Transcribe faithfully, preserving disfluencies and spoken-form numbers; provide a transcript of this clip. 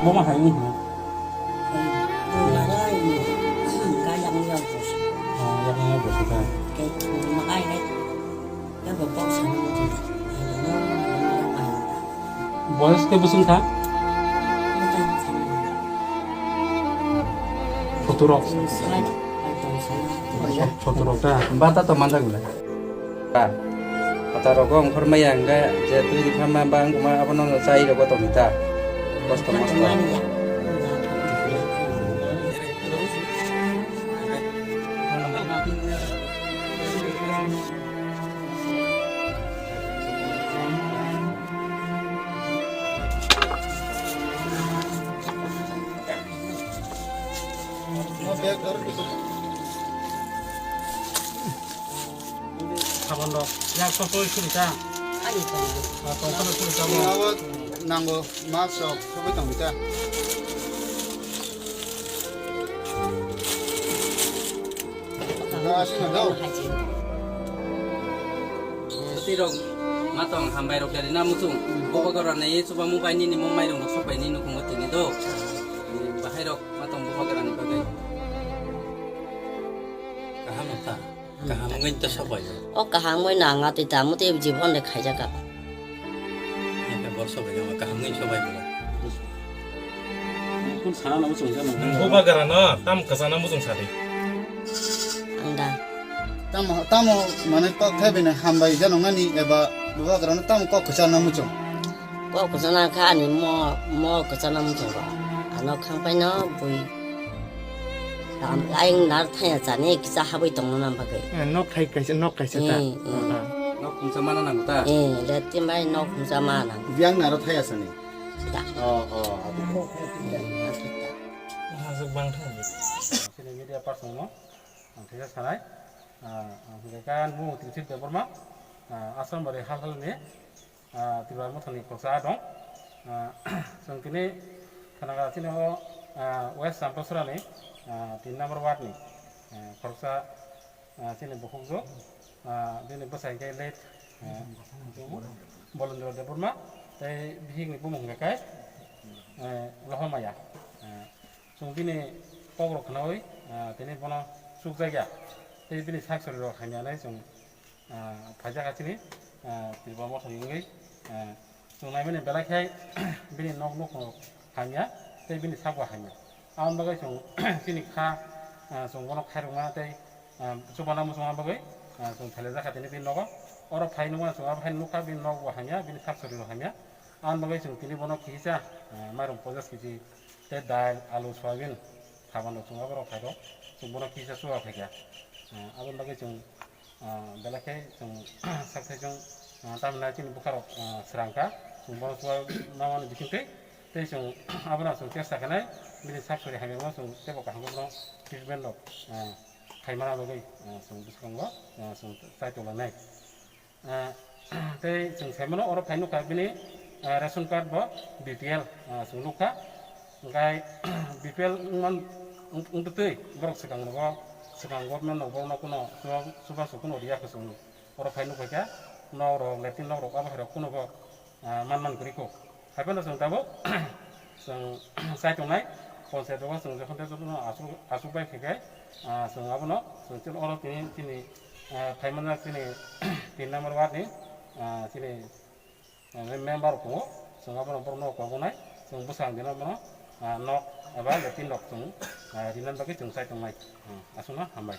Bo ma hai wngkha? Bwrwi mano, hmm, kha yakni yak bosi. Oh, yakni yak bosi kha. Tei bwrwi ma hai hai. Tei bo box ano muchung. Boyos khe bwswng kha? Sotoro. Sotoro ta. Bata to manjak le. Ba. Kata rogo ongkhor maya hingga je twi rikha ma ba wngkha ma abono chai rogo tong ta. Kosto mosto. Sabon rok yak sotoi suri ta. Ani tong. Ah, tong sotoi suri ta. Abo nango mask rok sogwi tongwi ta. Twi rok ma tong hambai rok dari na muchung. Bobo gora nei chuba mobile ni nimo mairung rok sopai ni nukhung tini do. Bahai rok ma tong bobo gora ni bagwi. Kaham ta. Kaham wngwi ta sopai. O kaham wngwi nang a twi ta muti jibon de khaijak a. Eke bor sobai no kaham wngwi sobai bwla. Kun sana na muchung jano. Bubagra no tam kwchana muchung sadi. Ang da. Tamo, tamo mane kok thai bini hambai jano ngani eba bubagra no tamo kok kwchana muchung. Kok kwchana kha ani mo, mo kwchana muchung ba. Ano khang pai no bui. Tam laing nar thaya chani kisa habui tongna nam bagwi. Eh, nok thai kaisa, nok kaisa ta. Eh, eh. Ah. Nok khungsa mana nang ta? Eh, le tin bai nok khungsa mana nang. Biang naro thaya sani. Da. Oh, oh. Asuk bang thang. Sini media person no. Ang thaya sanai. Ah, ang thaya kan mu Trisip Debbarma. Ah, Assam bari hal hal ni. Ah, Tripura Mothani khoroksa dong. Ah, chwng tini khwnaga chini o, ah, West Sampasura ni, ah, tin number ward ni, ah, khoroksa, ah, chini bukhukjwk, ah, bini bwsai khe late, ah, Bolendra Debbarma, tei bihik ni bumung hwnkhe kai, eh, Lohomaya. Ah, chwng bini kok rok khwnawi, ah, tini bono chukjakya. Tei bini sak sori rok hamya hinwi chwng ah, phaijak ha chini, ah, Tripura Mothani wngwi, ah, chwng naimani belai khe bini nok nukhung hamya tei bini sakbo hamya. Aboni bagwi chwng chini kha, ah, chwng bono khairokma tei, ah, chubana muchungma bagwi, ah, chwng phailajak ha tini bini nogo. Oro phai nukmano chwng abo hai nukha bini nokbo hamya, bini sak soribo hamya. Aboni bagwi chwng tini bono kisa, ah, mairum ponchash kg tei dal, alu, soyabin, saban rok chwng abo rok phairok. Chwng bono kisa chuba phaikha. Ah, aboni bagwi chwng Ah, belai khe chwng sakthai chwng, ah, tamni chini bwkha rok, ah, srang kha, chwng bono chuba mamani bising twi, tei chwng abono chwng chesta khainai, bini sak sori hamya no chwng teibo kaham khe bono treatment rok, ah, khaimana bagwi, ah, chwng bwskango, ah, chwng chai tonglanai. Ah, tei chwng sai mano oro phai nukha bini, ah, ration card bo B P L, ah, chwng nukha. Hwnkhe B P L wngman wng-, wngtwi borok swkang rogo, swkang government rok borokno kuno chuba-, chubachu kuno riya khe chwng oro phai nukphaikha, nok rok, latrine nok rok, abo hai rok kuno bo, ah, man man kwrwi kho. Haiphano chwng tabuk chwng chai tongnai, ponchayat rogo chwng jokhon tei jotono achuk, achuk bai khe khe, ah, chwng abono chwng chini oro tini, chini, ah, phai manjak chini tin number ward ni, ah, chini, ah, member rok tongo, chwng abono borokno kok wngnai, chwng bwsang dino abono, ah, nok eba latrine rok chwng, ah, rinani bagwi chwng chai tongnai. Ah, aswkno hambai.